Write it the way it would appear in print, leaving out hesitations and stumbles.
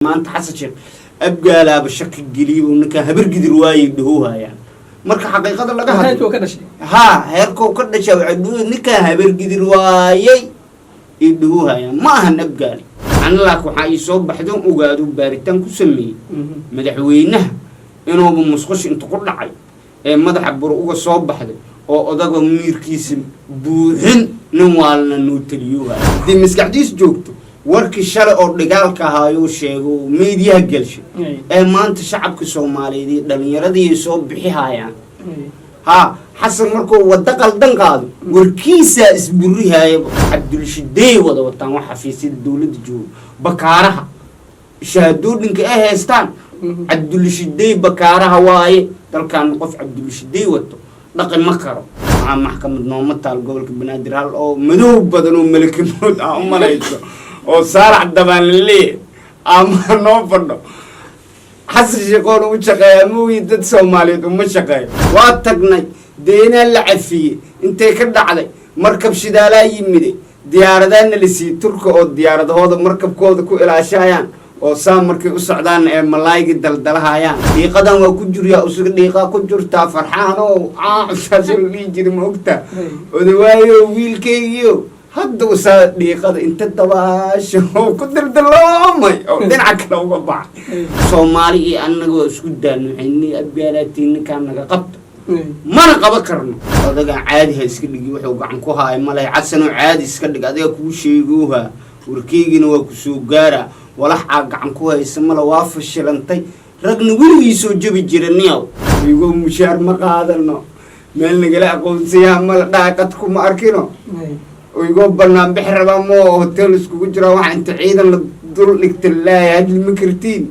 Maanta Xasan Sheekh Abgaalaaba shaki geliyay uu ninkaa Habargidir waayay dhahoohayaan. Marka xaqiiqada laga hadlo, heerkuu ka dhashay. Haa, heerkuu ka dhasha waxay dhuhu ninkaa Habargidir waayay ay dhahoohayaan, ma ahan Abgaali. Ana laak waxaa ii soo baxdoon ogaado, baaritaan ku sameeyey madaxweynaha inuuba musqusha inta ku dhacay ee madaxa bur uga soo baxday oo odaga miirkiisa buuxin, nin waalna noo taliyoohaya. Haddii maskaxdiis joogto, warkii shalay oo dhigaalka ahaayuu sheego oo meediyaha gelshay ee maanta shacabka Soomaaliyeed iyo dhalinyaradii ay soo bixihayaan. Haa, Xasan markuu waddo qaldan qaado, warkiisaa isburihayaba. Cabdulshideey wada wataan wax xafiisyada dowladda joogo, Bakaaraha shahaadooyinka ay haystaan Cabdulshideey Bakaaraha waaye. Dalkan qof Cabdulshideey wato dhaqi ma karo. Waxaa maxkamad nooma taal gobolka Banaadir, hal oo madow badan oo malakamood ah u malayso oo Saarax Dabaan laleeyahay ama noo fadho. Xasan Sheekoon ugu shaqeeya mooyi, dad Soomaaliyeed uma shaqeeyo. Waa tagnay, deenaa la cafiyey, intay ka dhacday markab shidaalaa yimiday, diyaaradaana la siiyey Turka oo diyaaradahooda markabkooda ku ilaashayaan oo saa markay u socdaan ee malaaygi daldalahayaan. Dhiiqadan waa ku jiryaa, usuga dhiiqaa ku jirtaa. Farxaan oo caasaas la dhihi jira, ma ogtaa? Odawaayo wiilkaygiyo hadda usaa dhiiqada inta dabaasha oo ku daldaloomay oo dhinaca kale uga baxay. Soomaali iyo annaga waa isku daalno, waxay Abgaalaatiin ninkaan naga qabta, mana qaban karno. Odagaan caadi ha iska dhigi, wuxuu gacan ku haaya malehe. Xasanoo caadi iska dhig, adiga kuu sheegooha, warkeygina waa ku soo gaara. Walaxaa gacan ku haysa male, waa fashilantay. Ragna weligii soo jabi jira niyaw, igoo mushaar ma qaadano, meel nagala aqoonsayaha male, dhaaqad kuma arkino, igoo banaan bixi rabaa, mo hotel iskugu jiraa. Waxa inta ciidan la dul dhigta laaya hadli ma kartiin.